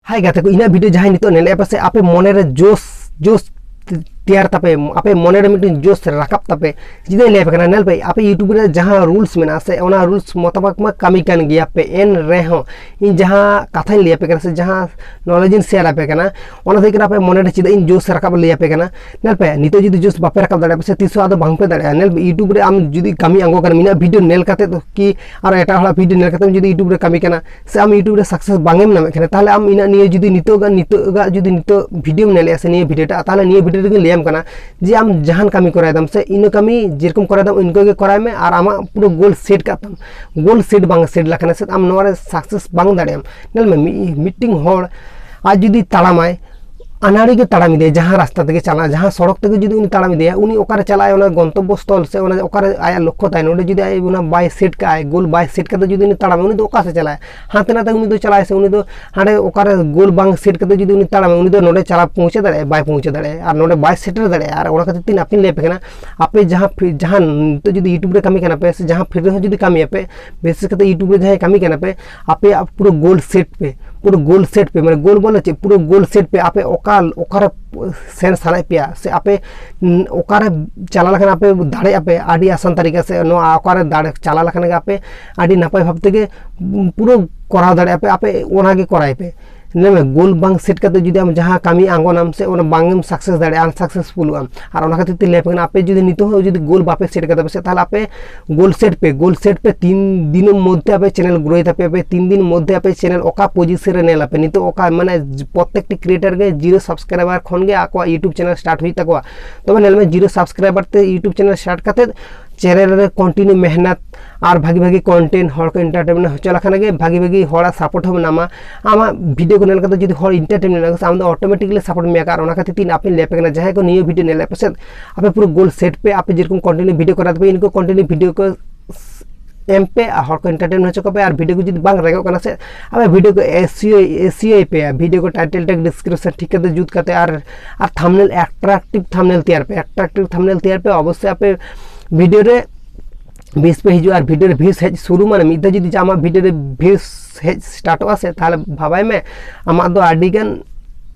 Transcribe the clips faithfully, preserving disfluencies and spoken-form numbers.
ᱦᱟᱭ ᱜᱟᱛᱮ ᱠᱚ, ᱤᱧᱟᱹᱜ ᱵᱷᱤᱰᱤᱭᱳ ᱡᱟᱦᱟᱸᱭ ᱱᱤᱛᱚᱜ ᱧᱮᱞᱮᱫ ᱯᱮ ᱥᱮ, ᱟᱯᱮ ᱢᱚᱱᱮᱨᱮ ᱡᱳᱥ ᱡᱳᱥ ᱛᱮᱭᱟᱨ ᱛᱟᱯᱮ, ᱟᱯᱮ ᱢᱚᱱᱮᱨᱮ ᱢᱤᱫᱴᱮᱱ ᱡᱳᱥ ᱨᱟᱠᱟᱵ ᱛᱟᱯᱮ᱾ ᱪᱮᱫᱟᱜ ᱤᱧ ᱞᱟᱹᱭ ᱟᱯᱮ ᱠᱟᱱᱟ, ᱧᱮᱞ ᱯᱮ, ᱟᱯᱮ YouTube ᱨᱮ ᱡᱟᱦᱟᱸ ᱨᱩᱞᱥ ᱢᱮᱱᱟᱜᱼᱟ ᱥᱮ, ᱚᱱᱟ ᱨᱩᱞᱥ ᱢᱚᱛᱟᱵᱟᱠ ᱢᱟ ᱠᱟᱹᱢᱤ ᱠᱟᱱ ᱜᱮᱭᱟ ᱯᱮ, ᱮᱱ ᱨᱮᱦᱚᱸ ᱤᱧ ᱡᱟᱦᱟᱸ ᱠᱟᱛᱷᱟᱧ ᱞᱟᱹᱭ ᱟᱯᱮ ᱠᱟᱱᱟ ᱥᱮ ᱡᱟᱦᱟᱸ ᱱᱚᱞᱮᱡᱽ ᱤᱧ ᱥᱮᱭᱟᱨ ᱟᱯᱮ ᱠᱟᱱᱟ, ᱚᱱᱟ ᱫᱚ ᱦᱩᱭᱩᱜ ᱠᱟᱱᱟ ᱟᱯᱮ ᱢᱚᱱᱮᱨᱮ ᱪᱮᱫᱟᱜ ᱤᱧ ᱡᱳᱥ ᱨᱟᱠᱟᱵ ᱞᱟᱹᱭ ᱟᱯᱮ ᱠᱟᱱᱟ᱾ ᱧᱮᱞ ᱯᱮ, ᱱᱤᱛᱚᱜ ᱡᱩᱫᱤ ᱡᱳᱥ ᱵᱟᱯᱮ ᱨᱟᱠᱟᱵ ᱫᱟᱲᱮᱭᱟᱜᱼᱟ ᱥᱮ, ᱛᱤᱥ ᱦᱚᱸ ᱟᱫᱚ ᱵᱟᱝ ᱯᱮ ᱫᱟᱲᱮᱭᱟᱜᱼᱟ᱾ ᱧᱮᱞ ᱯᱮ, YouTube ᱨᱮ ᱟᱢ ᱡᱩᱫᱤ ᱠᱟᱹᱢᱤ ᱟᱬᱜᱚ ᱠᱟᱱᱟ, ᱤᱧᱟᱹᱜ ᱵᱷᱤᱰᱤᱭᱳ ᱧᱮᱞ ᱠᱟᱛᱮ ᱫᱚ ᱠᱤ ᱟᱨ ᱮᱴᱟᱜ ᱦᱚᱲᱟᱜ ᱵᱷᱤᱰᱤᱭᱳ ᱧᱮᱞ ᱠᱟᱛᱮ ᱡᱩᱫᱤ YouTube ᱨᱮ ᱠᱟᱹᱢᱤ ᱠᱟᱱᱟ ᱥᱮ ᱟᱢ YouTube ᱨᱮ ᱥᱟᱠᱥᱮᱥ ᱵᱟᱝ ᱮᱢ ᱧᱟᱢᱮᱫ ᱠᱟᱱᱟ, ᱛᱟᱦᱚᱞᱮ ᱟᱢ ᱤᱱᱟᱹ ᱱᱤᱭᱟᱹ ᱡᱩᱫᱤ ᱱᱤᱛᱚᱜᱟᱜ, ᱱᱤᱛᱚᱜᱟᱜ ᱡᱩᱫᱤ ᱱᱤᱛᱚᱜ ᱵᱷᱤᱰᱤᱭᱳᱢ ᱧᱮᱞᱮᱫᱼᱟ ᱥᱮ ᱱᱤᱭᱟᱹ ᱵᱷᱤᱰᱤᱭᱳ ᱴᱟᱜ, ᱛᱟᱦᱚᱞᱮ ᱱᱤᱭᱟᱹ ᱵᱷᱤᱰᱤᱭᱳ ᱨᱮᱜᱮ ᱞᱟᱹᱭᱟᱢ ᱠᱟᱱᱟ ᱡᱮ ᱟᱢ ᱡᱟᱦᱟᱱ ᱠᱟᱹᱢᱤ ᱠᱚᱨᱟᱣ ᱫᱟᱢ ᱥᱮ ᱤᱱᱟᱹ ᱠᱟᱹᱢᱤ ᱡᱮᱨᱚᱠᱚᱢ ᱠᱚᱨᱟᱣ ᱫᱟᱢ ᱤᱱᱠᱟᱹ ᱜᱮ ᱠᱚᱨᱟᱣ ᱢᱮ, ᱟᱨ ᱟᱢᱟᱜ ᱯᱩᱨᱟᱹ ᱜᱳᱞ ᱥᱮᱴ ᱠᱟᱜ ᱛᱟᱢ᱾ ᱜᱳᱞ ᱥᱮᱴ ᱵᱟᱝ ᱥᱮᱴ ᱞᱮᱠᱷᱟᱱ ᱥᱮ ᱟᱢ ᱱᱚᱣᱟ ᱨᱮ ᱥᱟᱠᱥᱮᱥ ᱵᱟᱝ ᱫᱟᱲᱮᱭᱟᱜ ᱟᱢ᱾ ᱧᱮᱞ ᱢᱮ, ᱢᱤ-, ᱢᱤᱫᱴᱤᱝ ᱦᱚᱲ ᱟᱡ ᱡᱩᱫᱤ ᱛᱟᱲᱟᱢᱟᱭ, ᱟᱱᱟᱲᱤ ᱜᱮ ᱛᱟᱲᱟᱢ ᱤᱫᱤᱭᱟ, ᱡᱟᱦᱟᱸ ᱨᱟᱥᱛᱟ ᱛᱮᱜᱮ ᱪᱟᱞᱟᱜᱼᱟ, ᱡᱟᱦᱟᱸ ᱥᱚᱲᱚᱠ ᱛᱮᱜᱮ ᱡᱩᱫᱤ ᱩᱱᱤ ᱛᱟᱲᱟᱢ ᱤᱫᱤᱭᱟ, ᱩᱱᱤ ᱚᱠᱟᱨᱮ ᱪᱟᱞᱟᱜᱼᱟᱭ, ᱚᱱᱟ ᱜᱚᱱᱛᱚᱵᱵᱚ ᱥᱛᱷᱚᱞ ᱥᱮ ᱚᱱᱟ ᱚᱠᱟᱨᱮ ᱟᱭᱟᱜ ᱞᱚᱠᱠᱷᱚ ᱛᱟᱭ, ᱱᱚᱰᱮ ᱡᱩᱫᱤ ᱟᱡ ᱚᱱᱟ ᱵᱟᱭ ᱥᱮᱴ ᱠᱟᱜᱼᱟᱭ, ᱜᱳᱞ ᱵᱟᱭ ᱥᱮᱴ ᱠᱟᱛᱮ ᱡᱩᱫᱤ ᱩᱱᱤ ᱛᱟᱲᱟᱢᱟ, ᱩᱱᱤ ᱫᱚ ᱚᱠᱟ ᱥᱮᱫ ᱪᱟᱞᱟᱜᱼᱟᱭ? ᱦᱟᱱᱛᱮ ᱱᱟᱛᱮ ᱩᱱᱤ ᱫᱚ ᱪᱟᱞᱟᱜᱼᱟᱭ ᱥᱮ, ᱩᱱᱤ ᱫᱚ ᱦᱟᱸᱰᱮ ᱚᱠᱟᱨᱮ ᱜᱳᱞ ᱵᱟᱝ ᱥᱮᱴ ᱠᱟᱛᱮ ᱡᱩᱫᱤ ᱩᱱᱤ ᱛᱟᱲᱟᱢᱟ, ᱩᱱᱤ ᱫᱚ ᱱᱚᱰᱮ ᱪᱟᱞᱟᱣ ᱯᱳᱣᱪᱷᱟᱹ ᱫᱟᱲᱮᱭᱟᱜᱼᱟᱭ, ᱵᱟᱭ ᱯᱳᱣᱪᱷᱟᱹ ᱫᱟᱲᱮᱭᱟᱜᱼᱟᱭ, ᱟᱨ ᱱᱚᱰᱮ ᱵᱟᱭ ᱥᱮᱴᱮᱨ ᱫᱟᱲᱮᱭᱟᱜᱼᱟ᱾ ᱟᱨ ᱚᱱᱟ ᱠᱷᱟᱹᱛᱤᱨ ᱛᱮ ᱟᱯᱮᱧ ᱞᱟᱹᱭ ᱟᱯᱮ ᱠᱟᱱᱟ, ᱟᱯᱮ ᱡᱟᱦᱟᱸ ᱯᱷᱤ-, ᱡᱟᱦᱟᱸ ᱱᱤᱛᱚᱜ ᱡᱩᱫᱤ YouTube ᱨᱮ ᱠᱟᱹᱢᱤ ᱠᱟᱱᱟ ᱯᱮ ᱥᱮ ᱡᱟᱦᱟᱸ ᱯᱷᱤᱞᱰ ᱨᱮᱦᱚᱸ ᱡᱩᱫᱤ ᱠᱟᱹᱢᱤᱭᱟᱯᱮ, ᱵᱤᱥᱮᱥ ᱠᱟᱛᱮ YouTube ᱨᱮ ᱡᱟᱦᱟᱸᱭ ᱠᱟᱹᱢᱤ ᱠᱟᱱᱟ ᱯᱮ, ᱟᱯᱮᱭᱟᱜ ᱯᱩᱨᱟᱹ ᱜᱳᱞ ᱥᱮᱴ ᱯᱮ, ᱯᱩᱨᱟᱹ ᱜᱳᱞ ᱥᱮᱴ ᱯᱮ, ᱢᱟᱱᱮ ᱜᱳᱞ ᱵᱚᱞᱮ ᱪᱮᱫ, ᱯᱩᱨᱟᱹ ᱜᱳᱞ ᱥᱮᱴ ᱯᱮ, ᱟᱯᱮ ᱚᱠᱟ, ᱚᱠᱟᱨᱮ ᱥᱮᱱ ᱥᱟᱱᱟᱭᱮᱫ ᱯᱮᱭᱟ ᱥᱮ ᱟᱯᱮ, ᱩᱸ, ᱚᱠᱟᱨᱮ ᱪᱟᱞᱟᱣ ᱞᱮᱠᱷᱟᱱ ᱟᱯᱮ ᱫᱟᱲᱮᱭᱟᱜᱼᱟ ᱯᱮ ᱟᱹᱰᱤ ᱟᱥᱟᱱ ᱛᱟᱹᱨᱤᱠᱟ ᱥᱮ ᱱᱚᱣᱟ ᱚᱠᱟᱨᱮ ᱫᱟᱲᱮ ᱪᱟᱞᱟᱣ ᱞᱮᱠᱷᱟᱱ ᱜᱮ ᱟᱯᱮ ᱟᱹᱰᱤ ᱱᱟᱯᱟᱭ ᱵᱷᱟᱵᱽ ᱛᱮᱜᱮ, ᱩᱸ, ᱯᱩᱨᱟᱹ ᱠᱚᱨᱟᱣ ᱫᱟᱲᱮᱭᱟᱜᱼᱟ ᱯᱮ, ᱟᱯᱮ ᱚᱱᱟᱜᱮ ᱠᱚᱨᱟᱭ ᱯᱮ᱾ ᱧᱮᱞ ᱢᱮ, ᱜᱳᱞ ᱵᱟᱝ ᱥᱮᱴ ᱠᱟᱛᱮ ᱡᱩᱫᱤ ᱟᱢ ᱡᱟᱦᱟᱸ ᱠᱟᱹᱢᱤ ᱟᱬᱜᱚᱱᱟᱢ ᱥᱮ ᱚᱱᱟ ᱵᱟᱝ ᱮᱢ ᱥᱟᱠᱥᱮᱥ ᱫᱟᱲᱮᱭᱟᱜᱼᱟ, ᱟᱱᱥᱟᱠᱥᱮᱥᱯᱷᱩᱞᱚᱜ ᱟᱢ᱾ ᱟᱨ ᱚᱱᱟ ᱠᱷᱟᱹᱛᱤᱨ ᱛᱮ ᱞᱟᱹᱭ ᱟᱯᱮ ᱠᱟᱱᱟ, ᱟᱯᱮ ᱡᱩᱫᱤ ᱱᱤᱛᱚᱜ ᱦᱚᱸ ᱡᱩᱫᱤ ᱜᱳᱞ ᱵᱟᱯᱮ ᱥᱮᱴ ᱠᱟᱫᱟ ᱯᱮ ᱥᱮ, ᱛᱟᱦᱚᱞᱮ ᱟᱯᱮ ᱜᱳᱞ ᱥᱮᱴ ᱯᱮ, ᱜᱳᱞ ᱥᱮᱴ ᱯᱮ, ᱛᱤᱱ ᱫᱤᱱ ᱢᱚᱫᱽᱫᱷᱮ ᱟᱯᱮ ᱪᱮᱱᱮᱞ ᱜᱨᱳᱭ ᱛᱟᱯᱮᱭᱟ, ᱯᱮ ᱛᱤᱱ ᱫᱤᱱ ᱢᱚᱫᱽᱫᱷᱮ ᱟᱯᱮ ᱪᱮᱱᱮᱞ ᱚᱠᱟ ᱯᱚᱡᱤᱥᱚᱱ ᱨᱮ ᱧᱮᱞ ᱟᱯᱮ᱾ ᱱᱤᱛᱚᱜ ᱚᱠᱟ ᱢᱟᱱᱮ ᱯᱨᱚᱛᱛᱮᱠᱴᱤ ᱠᱨᱤᱭᱮᱴᱟᱨ ᱜᱮ ᱡᱤᱨᱳ ᱥᱟᱵᱥᱠᱨᱟᱭᱵᱟᱨ ᱠᱷᱚᱱ ᱜᱮ ᱟᱠᱚᱣᱟᱜ YouTube ᱪᱮᱱᱮᱞ ᱥᱴᱟᱨᱴ ᱦᱩᱭᱩᱜ ᱛᱟᱠᱚᱣᱟ᱾ ᱛᱚᱵᱮ ᱧᱮᱞ ᱢᱮ, ᱡᱤᱨᱳ ᱥᱟᱵᱥᱠᱨᱟᱭᱵᱟᱨ ᱛᱮ YouTube ᱪᱮᱱᱮᱞ ᱥᱴᱟᱨᱴ ᱠᱟᱛᱮ ᱪᱮᱱᱮᱞ ᱨᱮ ᱠᱚᱱᱴᱤᱱᱤᱭᱩ ᱢᱮᱦᱱᱟᱛ ᱟᱨ ᱵᱷᱟᱜᱤ ᱵᱷᱟᱜᱤ ᱠᱚᱱᱴᱮᱱᱴ ᱦᱚᱲ ᱠᱚ ᱮᱱᱴᱟᱨᱴᱮᱱᱢᱮᱱᱴ ᱦᱚᱪᱚ ᱞᱮᱠᱷᱟᱱ ᱜᱮ ᱵᱷᱟᱜᱤ ᱵᱷᱟᱜᱤ ᱦᱚᱲᱟᱜ ᱥᱟᱯᱳᱨᱴ ᱦᱚᱸᱢ ᱧᱟᱢᱟ᱾ ᱟᱢᱟᱜ ᱵᱷᱤᱰᱤᱭᱳ ᱠᱚ ᱧᱮᱞ ᱠᱟᱛᱮ ᱡᱩᱫᱤ ᱦᱚᱲ ᱮᱱᱴᱟᱨᱴᱮᱱᱢᱮᱱᱴ ᱞᱟᱹᱜᱤᱫ ᱟᱢ ᱫᱚ ᱚᱴᱳᱢᱮᱴᱤᱠᱞᱤ ᱥᱟᱯᱳᱨᱴ ᱢᱮᱭᱟ᱾ ᱟᱨ ᱚᱱᱟ ᱠᱷᱟᱹᱛᱤᱨ ᱛᱮ ᱤᱧ ᱟᱯᱮᱧ ᱞᱟᱹᱭ ᱟᱯᱮ ᱠᱟᱱᱟ, ᱡᱟᱦᱟᱸᱭ ᱠᱚ ᱱᱤᱭᱟᱹ ᱵᱷᱤᱰᱤᱭᱳ ᱧᱮᱞ ᱯᱮᱥᱮᱫ, ᱟᱯᱮ ᱯᱩᱨᱟᱹ ᱜᱳᱞ ᱥᱮᱴ ᱯᱮ, ᱟᱯᱮ ᱡᱮᱨᱚᱠᱚᱢ ᱠᱚᱱᱴᱮᱱᱴ ᱵᱷᱤᱰᱤᱭᱳ ᱠᱚᱨᱟᱣ ᱛᱟᱯᱮ, ᱤᱱᱠᱩ ᱠᱚᱱᱴᱮᱱᱴ ᱵᱷᱤᱰᱤᱭᱳ ᱠᱚ ᱮᱢ ᱯᱮ ᱟᱨ ᱦᱚᱲ ᱠᱚ ᱮᱱᱴᱟᱨᱴᱮᱱ ᱦᱚᱪᱚ ᱠᱚᱯᱮ᱾ ᱟᱨ ᱵᱷᱤᱰᱤᱭᱳ ᱠᱚ ᱡᱩᱫᱤ ᱵᱟᱝ ᱨᱮᱸᱜᱮᱡ ᱠᱟᱱᱟ ᱥᱮ, ᱟᱯᱮ ᱵᱷᱤᱰᱤᱭᱳ ᱠᱚ ᱮᱥᱤᱭᱳ ᱮᱥᱤᱭᱳᱭ ᱯᱮ, ᱵᱷᱤᱰᱤᱭᱳ ᱠᱚ ᱴᱟᱭᱴᱮᱞ ᱴᱮᱜᱽ ᱰᱤᱥᱠᱨᱤᱯᱥᱚᱱ ᱴᱷᱤᱠ ᱠᱟᱛᱮ ᱡᱩᱛ ᱠᱟᱛᱮ ᱟᱨ, ᱟᱨ ᱛᱷᱟᱢᱵᱱᱮᱞ ᱮᱴᱨᱟᱠᱴᱤᱵᱽ ᱛᱷᱟᱢᱵᱱᱮᱞ ᱛᱮᱭᱟᱨ ᱯᱮ, ᱮᱴᱨᱟᱠᱴᱤᱵᱽ ᱛᱷᱟᱢᱵᱱᱮᱞ ᱛᱮᱭᱟᱨ ᱯᱮ᱾ ᱚᱵᱚᱥᱥᱳᱭ ᱟᱯᱮ ᱵᱷᱤᱰᱤᱭᱳ ᱨᱮ ᱵᱷᱤᱭᱩᱡᱽ ᱯᱮ ᱦᱤᱡᱩᱜᱼᱟ ᱟᱨ ᱵᱷᱤᱰᱤᱭᱳ ᱨᱮ ᱵᱷᱤᱭᱩᱡᱽ ᱦᱮᱡ ᱥᱩᱨᱩ, ᱢᱟᱱᱮ ᱢᱤᱫ ᱫᱷᱟᱣ ᱡᱩᱫᱤ ᱟᱢᱟᱜ ᱵᱷᱤᱰᱤᱭᱳ ᱨᱮ ᱵᱷᱤᱭᱩᱡᱽ ᱦᱮᱡ ᱥᱴᱟᱨᱴᱚᱜᱼᱟ ᱥᱮ, ᱛᱟᱦᱚᱞᱮ ᱵᱷᱟᱵᱟᱭ ᱢᱮ ᱟᱢᱟᱜ ᱫᱚ ᱟᱹᱰᱤ ᱜᱟᱱ,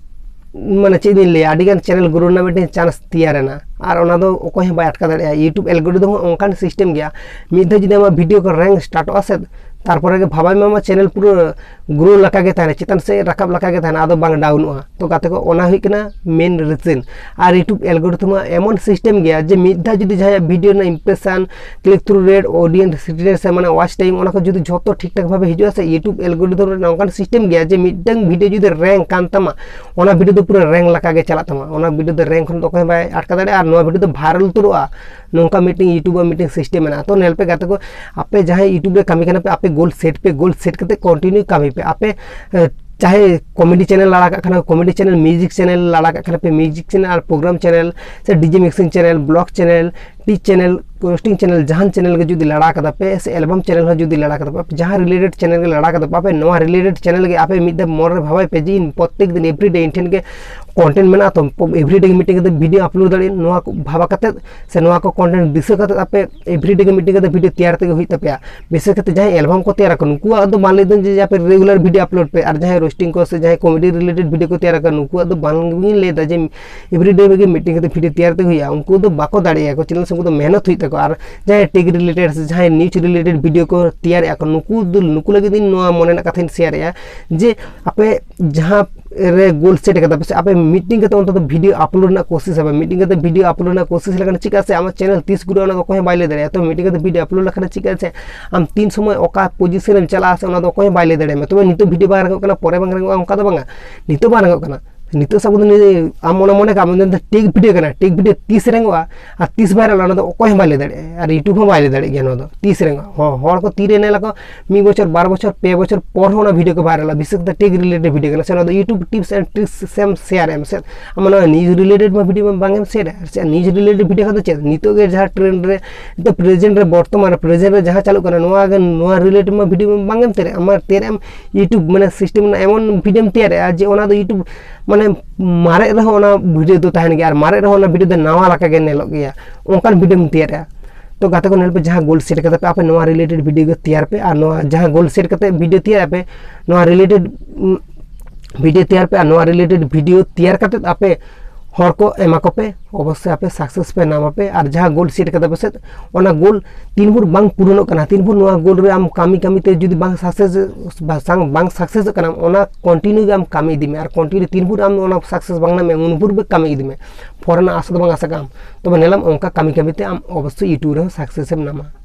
ᱢᱟᱱᱮ ᱪᱮᱫ ᱤᱧ ᱞᱟᱹᱭᱟ, ᱟᱹᱰᱤ ᱜᱟᱱ ᱪᱮᱱᱮᱞ ᱜᱨᱳ ᱨᱮᱱᱟᱜ ᱢᱤᱫᱴᱮᱱ ᱪᱟᱱᱥ ᱛᱮᱭᱟᱨ ᱮᱱᱟ᱾ ᱟᱨ ᱚᱱᱟ ᱫᱚ ᱚᱠᱚᱭ ᱦᱚᱸ ᱵᱟᱭ ᱟᱴᱠᱟ ᱫᱟᱲᱮᱭᱟᱜᱼᱟ᱾ YouTube ᱮᱞᱜᱳᱨᱤᱫᱚᱢ ᱦᱚᱸ ᱚᱱᱠᱟᱱ ᱥᱤᱥᱴᱮᱢ ᱜᱮᱭᱟ, ᱢᱤᱫ ᱫᱷᱟᱣ ᱡᱩᱫᱤ ᱟᱢᱟᱜ ᱵᱷᱤᱰᱤᱭᱳ ᱠᱚ ᱨᱮᱝᱠ ᱥᱴᱟᱨᱴᱚᱜᱼᱟ ᱥᱮ, ᱛᱟᱨᱯᱚᱨᱮ ᱜᱮ ᱵᱷᱟᱵᱟᱭ ᱢᱮ ᱟᱢᱟᱜ ᱪᱮᱱᱮᱞ ᱯᱩᱨᱟᱹ ᱜᱨᱳ ᱞᱮᱠᱟ ᱜᱮ ᱛᱟᱦᱮᱱᱟ, ᱪᱮᱛᱟᱱ ᱥᱮᱫ ᱨᱟᱠᱟᱵ ᱞᱮᱠᱟ ᱜᱮ ᱛᱟᱦᱮᱱᱟ, ᱟᱫᱚ ᱵᱟᱝ ᱰᱟᱣᱩᱱᱚᱜᱼᱟ᱾ ᱛᱚ ᱜᱟᱛᱮ ᱠᱚ, ᱚᱱᱟ ᱦᱩᱭᱩᱜ ᱠᱟᱱᱟ ᱢᱮᱱ ᱨᱤᱡᱮᱱ᱾ ᱟᱨ YouTube ᱮᱞᱜᱳᱨᱤᱛᱷᱢ ᱮᱢᱚᱱ ᱥᱤᱥᱴᱮᱢ ᱜᱮᱭᱟ ᱡᱮ ᱢᱤᱫ ᱫᱷᱟᱣ ᱡᱩᱫᱤ ᱡᱟᱦᱟᱸᱭᱟᱜ ᱵᱷᱤᱰᱤᱭᱳ ᱨᱮᱱᱟᱜ impression, click through rate, audience rate ᱥᱮ ᱢᱟᱱᱮ ᱣᱟᱪ ᱴᱟᱭᱤᱢ, ᱚᱱᱟ ᱠᱚ ᱡᱩᱫᱤ ᱡᱷᱚᱛᱚ ᱴᱷᱤᱠ ᱴᱷᱟᱠ ᱵᱷᱟᱵᱮ ᱦᱤᱡᱩᱜᱼᱟ ᱥᱮ, YouTube ᱮᱞᱜᱳᱨᱤᱛᱷᱢ ᱨᱮ ᱱᱚᱝᱠᱟᱱ ᱥᱤᱥᱴᱮᱢ ᱜᱮᱭᱟ ᱡᱮ ᱢᱤᱫᱴᱟᱝ ᱵᱷᱤᱰᱤᱭᱳ ᱡᱩᱫᱤ ᱨᱮᱝᱠ ᱠᱟᱱ ᱛᱟᱢᱟ, ᱚᱱᱟ ᱵᱷᱤᱰᱤᱭᱳ ᱫᱚ ᱯᱩᱨᱟᱹ ᱨᱮᱝᱠ ᱞᱮᱠᱟ ᱜᱮ ᱪᱟᱞᱟᱜ ᱛᱟᱢᱟ᱾ ᱚᱱᱟ ᱵᱷᱤᱰᱤᱭᱳ ᱫᱚ ᱨᱮᱝᱠ ᱠᱷᱚᱱ ᱫᱚ ᱚᱠᱚᱭ ᱦᱚᱸ ᱵᱟᱭ ᱟᱴᱠᱟ ᱫᱟᱲᱮᱭᱟᱜᱼᱟ ᱟᱨ ᱱᱚᱣᱟ ᱵᱷᱤᱰᱤᱭᱳ ᱫᱚ ᱵᱷᱟᱭᱨᱟᱞ ᱩᱛᱟᱹᱨᱚᱜᱼᱟ᱾ ᱱᱚᱝᱠᱟ ᱢᱤᱫᱴᱮᱱ YouTube ᱟᱜ ᱢᱤᱫᱴᱮᱱ ᱥᱤᱥᱴᱮᱢ ᱢᱮᱱᱟᱜᱼᱟ᱾ ᱛᱚ ᱧᱮᱞ ᱯᱮ ᱜᱟᱛᱮ ᱠᱚ, ᱟᱯᱮ ᱡᱟᱦᱟᱸᱭ YouTube ᱨᱮ ᱠᱟᱹᱢᱤ ᱠᱟᱱᱟ ᱯᱮ, ᱟᱯᱮ ᱜᱳᱞ ᱥᱮᱴ ᱯᱮ, ᱜᱳᱞ ᱥᱮᱴ ᱠᱟᱛᱮ ᱠᱚᱱᱴᱤᱱᱤᱭᱩ ᱠᱟᱹᱢᱤ ᱯᱮ᱾ ᱟᱯᱮ ᱮ, ᱪᱟᱦᱮ ᱠᱚᱢᱮᱰᱤ ᱪᱮᱱᱮᱞ ᱟᱲᱟᱜ ᱠᱟᱜ ᱠᱷᱟᱱ ᱠᱚᱢᱮᱰᱤ ᱪᱮᱱᱮᱞ, ᱢᱤᱣᱡᱤᱠ ᱪᱮᱱᱮᱞ ᱟᱲᱟᱜ ᱠᱟᱜ ᱠᱷᱟᱱ ᱯᱮ ᱢᱤᱣᱡᱤᱠ ᱪᱮᱱᱮᱞ, ᱟᱨ ᱯᱨᱳᱜᱨᱟᱢ ᱪᱮᱱᱮᱞ ᱥᱮ DJ mixing channel, blog channel, teach channel, roasting channel, ᱡᱟᱦᱟᱱ ᱪᱮᱱᱮᱞ ᱜᱮ ᱡᱩᱫᱤ ᱞᱟᱲᱟ ᱠᱟᱫᱟ ᱯᱮ ᱥᱮ ᱮᱞᱵᱟᱢ ᱪᱮᱱᱮᱞ ᱦᱚᱸ ᱡᱩᱫᱤ ᱞᱟᱲᱟ ᱠᱟᱫᱟ ᱯᱮ, ᱟᱯᱮ ᱡᱟᱦᱟᱸ ᱨᱤᱞᱮᱴᱮᱰ ᱪᱮᱱᱮᱞ ᱜᱮ ᱞᱟᱲᱟ ᱠᱟᱫᱟ ᱯᱮ, ᱟᱯᱮ ᱱᱚᱣᱟ ᱨᱤᱞᱮᱴᱮᱰ ᱪᱮᱱᱮᱞ ᱜᱮ ᱟᱯᱮ ᱢᱤᱫ ᱫᱷᱟᱣ ᱢᱚᱱᱮ ᱨᱮ ᱵᱷᱟᱵᱟᱭ ᱯᱮ ᱡᱮ ᱤᱧ ᱯᱨᱚᱛᱛᱮᱠ ᱫᱤᱱ ᱮᱵᱷᱨᱤᱰᱮ ᱤᱧ ᱴᱷᱮᱱ ᱜᱮ ᱠᱚᱱᱴᱮᱱᱴ ᱢᱮᱱᱟᱜᱼᱟ, ᱛᱚ ᱮᱵᱷᱨᱤᱰᱮ ᱜᱮ ᱢᱤᱫᱴᱮᱱ ᱠᱟᱛᱮ ᱵᱷᱤᱰᱤᱭᱳ ᱟᱯᱞᱳᱰ ᱫᱟᱲᱮᱭᱟᱜᱼᱟ᱾ ᱱᱚᱣᱟ ᱠᱚ ᱵᱷᱟᱵᱟ ᱠᱟᱛᱮ ᱥᱮ ᱱᱚᱣᱟ ᱠᱚ ᱠᱚᱱᱴᱮᱱᱴ ᱫᱤᱥᱟᱹ ᱠᱟᱛᱮ ᱟᱯᱮ ᱮᱵᱷᱨᱤᱰᱮ ᱜᱮ ᱢᱤᱫᱴᱮᱱ ᱠᱟᱛᱮ ᱵᱷᱤᱰᱤᱭᱳ ᱛᱮᱭᱟᱨ ᱛᱮᱜᱮ ᱦᱩᱭᱩᱜ ᱛᱟᱯᱮᱭᱟ᱾ ᱵᱤᱥᱮᱥ ᱠᱟᱛᱮ ᱡᱟᱦᱟᱸᱭ ᱮᱞᱵᱟᱢ ᱠᱚ ᱛᱮᱭᱟᱨ ᱟᱠᱚ, ᱱᱩᱠᱩᱣᱟᱜ ᱫᱚ ᱵᱟᱝ ᱞᱟᱹᱭ ᱫᱟᱹᱧ ᱡᱮ ᱟᱯᱮ ᱨᱮᱜᱩᱞᱟᱨ ᱵᱷᱤᱰᱤᱭᱳ ᱟᱯᱞᱳᱰ ᱯᱮ, ᱟᱨ ᱡᱟᱦᱟᱸᱭ ᱨᱳᱥᱴᱤᱝ ᱠᱚ ᱥᱮ ᱡᱟᱦᱟᱸᱭ ᱠᱚᱢᱮᱰᱤ ᱨᱤᱞᱮᱴᱮᱰ ᱵᱷᱤᱰᱤᱭᱳ ᱠᱚ ᱛᱮᱭᱟᱨ ᱟᱠᱟᱫ, ᱱᱩᱠᱩᱣᱟᱜ ᱫᱚ ᱵᱟᱝ ᱜᱤᱧ ᱞᱟᱹᱭ ᱫᱟ ᱡᱮ ᱮᱵᱷᱨᱤᱰᱮ ᱜᱮ ᱢᱤᱫᱴᱮᱱ ᱠᱟᱛᱮ ᱵᱷᱤᱰᱤᱭᱳ ᱛᱮᱭᱟᱨ ᱛᱮ ᱦᱩᱭᱩᱜᱼᱟ᱾ ᱩᱱᱠᱩ ᱫᱚ ᱵᱟᱠᱚ ᱫᱟᱲᱮᱭᱟᱜᱼᱟ ᱠᱚ, ᱪᱮᱫᱟᱜ ᱥᱮ ᱩᱱᱠᱩ ᱫᱚ ᱢᱮᱦᱱᱚᱛ ᱦᱩᱭᱩᱜ ᱛᱟᱠᱚᱣᱟ᱾ ᱟᱨ ᱡᱟᱦᱟᱸᱭ ᱴᱮᱠ ᱨᱤᱞᱮᱴᱮᱰ ᱥᱮ ᱡᱟᱦᱟᱸᱭ ᱱᱤᱭᱩᱡᱽ ᱨᱤᱞᱮᱴᱮᱰ ᱵᱷᱤᱰᱤᱭᱳ ᱠᱚ ᱛᱮᱭᱟᱨᱮᱜᱼᱟ ᱠᱚ, ᱱᱩᱠᱩ ᱫᱚ, ᱱᱩᱠᱩ ᱞᱟᱹᱜᱤᱫ ᱤᱧ ᱱᱚᱣᱟ ᱢᱚᱱᱮ ᱨᱮᱱᱟᱜ ᱠᱟᱛᱷᱟᱧ ᱥᱮᱭᱟᱨᱮᱜᱼᱟ ᱡᱮ ᱟᱯᱮ ᱡᱟᱦᱟᱸ ᱨᱮ ᱜᱳᱞ ᱥᱮᱴ ᱠᱟᱫᱟ ᱯᱮ ᱥᱮ, ᱟᱯᱮ ᱢᱤᱫᱴᱮᱱ ᱠᱟᱛᱮ ᱚᱱᱛᱚᱛᱚ ᱵᱷᱤᱰᱤᱭᱳ ᱟᱯᱞᱳᱰ ᱨᱮᱱᱟᱜ ᱠᱳᱥᱤᱥ ᱟᱯᱮ, ᱢᱤᱫᱴᱮᱱ ᱠᱟᱛᱮ ᱵᱷᱤᱰᱤᱭᱳ ᱟᱯᱞᱳᱰ ᱨᱮᱱᱟᱜ ᱠᱳᱥᱤᱥ ᱞᱮᱠᱷᱟᱱ ᱪᱤᱠᱟᱹᱜᱼᱟ ᱥᱮ, ᱟᱢᱟᱜ ᱪᱮᱱᱮᱞ ᱛᱤᱥ ᱜᱨᱳ ᱚᱱᱟ ᱫᱚ ᱚᱠᱚᱭ ᱦᱚᱸ ᱵᱟᱭ ᱞᱟᱹᱭ ᱫᱟᱲᱮᱭᱟᱜᱼᱟ᱾ ᱛᱚ ᱢᱤᱫᱴᱮᱱ ᱠᱟᱛᱮ ᱵᱷᱤᱰᱤᱭᱳ ᱟᱯᱞᱳᱰ ᱞᱮᱠᱷᱟᱱ ᱪᱤᱠᱟᱹᱜᱼᱟ ᱥᱮ, ᱟᱢ ᱛᱤᱱ ᱥᱚᱢᱚᱭ ᱚᱠᱟ ᱯᱚᱡᱤᱥᱚᱱ ᱨᱮᱢ ᱪᱟᱞᱟᱜᱼᱟ ᱥᱮ, ᱚᱱᱟ ᱫᱚ ᱚᱠᱚᱭ ᱦᱚᱸ ᱵᱟᱭ ᱞᱟᱹᱭ ᱫᱟᱲᱮᱭᱟᱢᱟ᱾ ᱛᱚᱵᱮ ᱱᱤᱛᱚᱜ ᱵᱷᱤᱰᱤᱭᱳ ᱵᱟᱝ ᱨᱟᱠᱟᱵ ᱠᱟᱱᱟ, ᱯᱚᱨᱮ ᱵᱟᱝ ᱨᱟᱠᱟᱵ, ᱚᱱᱠᱟ ᱫᱚ ᱵᱟᱝᱟ, ᱱᱤᱛᱚᱜ ᱵᱟᱝ ᱨᱟᱠᱟᱵ ᱠᱟᱱᱟ᱾ ᱱᱤᱛᱚᱜ ᱥᱟᱵ ᱠᱟᱛᱮ ᱱᱤᱭᱟᱹ ᱟᱢ ᱢᱚᱱᱮ ᱢᱚᱱᱮ ᱠᱟᱜ ᱢᱮ, ᱴᱮᱠ ᱵᱷᱤᱰᱤᱭᱳ ᱠᱟᱱᱟ, ᱴᱮᱠ ᱵᱷᱤᱰᱤᱭᱳ ᱛᱤᱥ ᱨᱮᱸᱜᱚᱜᱼᱟ ᱟᱨ ᱛᱤᱥ ᱵᱷᱟᱭᱨᱟᱞᱟ, ᱚᱱᱟ ᱫᱚ ᱚᱠᱚᱭ ᱦᱚᱸ ᱵᱟᱭ ᱞᱟᱹᱭ ᱫᱟᱲᱮᱭᱟᱜᱼᱟ, ᱟᱨ YouTube ᱦᱚᱸ ᱵᱟᱭ ᱞᱟᱹᱭ ᱫᱟᱲᱮᱭᱟᱜ ᱜᱮᱭᱟ ᱱᱚᱣᱟ ᱫᱚ ᱛᱤᱥ ᱨᱮᱸᱜᱚᱜᱼᱟ᱾ ᱦᱚ-, ᱦᱚᱲ ᱠᱚ ᱛᱤᱨᱮ ᱧᱮᱞ ᱟᱠᱚ, ᱢᱤᱫ ᱵᱚᱪᱷᱚᱨ, ᱵᱟᱨ ᱵᱚᱪᱷᱚᱨ, ᱯᱮ ᱵᱚᱪᱷᱚᱨ ᱯᱚᱨ ᱦᱚᱸ ᱚᱱᱟ ᱵᱷᱤᱰᱤᱭᱳ ᱠᱚ ᱵᱷᱟᱭᱨᱟᱞᱟ᱾ ᱵᱤᱥᱮᱥ ᱠᱟᱛᱮ ᱴᱮᱠ ᱨᱤᱞᱮᱴᱮᱰ ᱵᱷᱤᱰᱤᱭᱳ ᱠᱟᱱᱟ ᱥᱮ, ᱚᱱᱟ ᱫᱚ YouTube ᱴᱤᱯᱥ ᱮᱱᱰ ᱴᱨᱤᱠᱥ ᱥᱮᱢ ᱥᱮᱭᱟᱨ ᱮᱢ ᱥᱮ, ᱟᱢ ᱚᱱᱟ ᱱᱤᱭᱩᱡᱽ ᱨᱤᱞᱮᱴᱮᱰ ᱢᱟ ᱵᱷᱤᱰᱤᱭᱳ ᱢᱟ ᱵᱟᱝ ᱮᱢ ᱥᱮᱭᱟᱨᱟ᱾ ᱟᱨ ᱪᱮᱫ ᱱᱤᱭᱩᱡᱽ ᱨᱤᱞᱮᱴᱮᱰ ᱵᱷᱤᱰᱤᱭᱳ ᱠᱷᱟᱱ ᱫᱚ ᱪᱮᱫ, ᱱᱤᱛᱚᱜ ᱜᱮ ᱡᱟᱦᱟᱸ ᱴᱨᱮᱱᱰ ᱨᱮ, ᱱᱤᱛᱚᱜ ᱯᱨᱮᱡᱮᱱᱴ ᱨᱮ, ᱵᱚᱨᱛᱚᱢᱟᱱ ᱨᱮ ᱯᱨᱮᱡᱮᱱᱴ ᱨᱮ ᱡᱟᱦᱟᱸ ᱪᱟᱞᱩᱜ ᱠᱟᱱᱟ, ᱱᱚᱣᱟ ᱜᱮ, ᱱᱚᱣᱟ ᱨᱤᱞᱮᱴᱮᱰ ᱢᱟ ᱵᱷᱤᱰᱤᱭᱳ ᱢᱟ ᱵᱟᱝ ᱮᱢ ᱛᱮᱭᱟᱨᱟ᱾ ᱟᱢ ᱢᱟ ᱛᱮᱭᱟᱨᱟ ᱮᱢ YouTube ᱢᱟᱱᱮ ᱥᱤᱥᱴᱮᱢ ᱨᱮᱱᱟᱜ ᱮᱢᱚᱱ ᱵᱷᱤᱰᱤᱭᱳᱢ ᱛᱮᱭᱟᱨᱮᱜᱼᱟ ᱡᱮ ᱚᱱᱟ ᱫᱚ YouTube ᱢᱟᱱᱮ ᱢᱟᱨᱮᱜ ᱨᱮᱦᱚᱸ ᱚᱱᱟ ᱵᱷᱤᱰᱤᱭᱳ ᱫᱚ ᱛᱟᱦᱮᱱ ᱜᱮᱭᱟ ᱟᱨ ᱢᱟᱨᱮᱜ ᱨᱮᱦᱚᱸ ᱚᱱᱟ ᱵᱷᱤᱰᱤᱭᱳ ᱫᱚ ᱱᱟᱣᱟ ᱞᱮᱠᱟ ᱜᱮ ᱧᱮᱞᱚᱜ ᱜᱮᱭᱟ, ᱚᱱᱠᱟᱱ ᱵᱷᱤᱰᱤᱭᱳᱢ ᱛᱮᱭᱟᱨᱮᱜᱼᱟ᱾ ᱛᱚ ᱜᱟᱛᱮ ᱠᱚ, ᱧᱮᱞ ᱯᱮ, ᱡᱟᱦᱟᱸ ᱜᱳᱞ ᱥᱮᱴ ᱠᱟᱛᱮ ᱯᱮ ᱟᱯᱮ ᱱᱚᱣᱟ ᱨᱤᱞᱮᱴᱮᱰ ᱵᱷᱤᱰᱤᱭᱳ ᱜᱮ ᱛᱮᱭᱟᱨ ᱯᱮ, ᱟᱨ ᱱᱚᱣᱟ ᱡᱟᱦᱟᱸ ᱜᱳᱞ ᱥᱮᱴ ᱠᱟᱛᱮ ᱵᱷᱤᱰᱤᱭᱳ ᱛᱮᱭᱟᱨ ᱟᱯᱮ, ᱱᱚᱣᱟ ᱨᱤᱞᱮᱴᱮᱰ ᱵᱷᱤᱰᱤᱭᱳ ᱛᱮᱭᱟᱨ ᱯᱮ, ᱟᱨ ᱱᱚᱣᱟ ᱨᱤᱞᱮᱴᱮᱰ ᱵᱷᱤᱰᱤᱭᱳ ᱛᱮᱭᱟᱨ ᱠᱟᱛᱮ ᱟᱯᱮ ᱦᱚᱲ ᱠᱚ ᱮᱢᱟ ᱠᱚᱯᱮ, ᱚᱵᱚᱥᱥᱳᱭ ᱟᱯᱮ ᱥᱟᱠᱥᱮᱥ ᱯᱮ ᱧᱟᱢ ᱟᱯᱮ᱾ ᱟᱨ ᱡᱟᱦᱟᱸ ᱜᱳᱞ ᱥᱮᱴ ᱠᱟᱫᱟ ᱯᱮ ᱥᱮ, ᱚᱱᱟ ᱜᱳᱞ ᱛᱤᱱ ᱵᱷᱳᱨ ᱵᱟᱝ ᱯᱩᱨᱚᱱᱚᱜ ᱠᱟᱱᱟ, ᱛᱤᱱ ᱵᱷᱳᱨ ᱱᱚᱣᱟ ᱜᱳᱞ ᱨᱮ ᱟᱢ ᱠᱟᱹᱢᱤ ᱠᱟᱹᱢᱤ ᱛᱮ ᱡᱩᱫᱤ ᱵᱟᱝ ᱥᱟᱠᱥᱮᱥ, ᱵᱟᱝ ᱥᱟᱠᱥᱮᱥᱚᱜ ᱠᱟᱱᱟ, ᱚᱱᱟ ᱠᱚᱱᱴᱤᱱᱤᱭᱩ ᱜᱮ ᱟᱢ ᱠᱟᱹᱢᱤ ᱤᱫᱤ ᱢᱮ᱾ ᱟᱨ ᱠᱚᱱᱴᱤᱱᱤᱭᱩ ᱛᱤᱱ ᱵᱷᱳᱨ ᱟᱢ ᱚᱱᱟ ᱥᱟᱠᱥᱮᱥ ᱵᱟᱝ ᱧᱟᱢᱮ, ᱩᱱ ᱵᱷᱳᱨ ᱜᱮ ᱠᱟᱹᱢᱤ ᱤᱫᱤ ᱢᱮ, ᱯᱚᱨᱮ ᱨᱮᱱᱟᱜ ᱟᱥᱟ ᱫᱚ ᱵᱟᱝ ᱟᱥᱟ ᱠᱟᱜ ᱟᱢ᱾ ᱛᱚᱵᱮ ᱧᱮᱞᱟᱢ, ᱚᱱᱠᱟ ᱠᱟᱹᱢᱤ ᱠᱟᱹᱢᱤ ᱛᱮ ᱟᱢ ᱚᱵᱚᱥᱥᱳᱭ ᱤᱭᱩᱴᱩᱵᱽ ᱨᱮᱦᱚᱸ ᱥᱟᱠᱥᱮᱥ ᱮᱢ ᱧᱟᱢᱟ᱾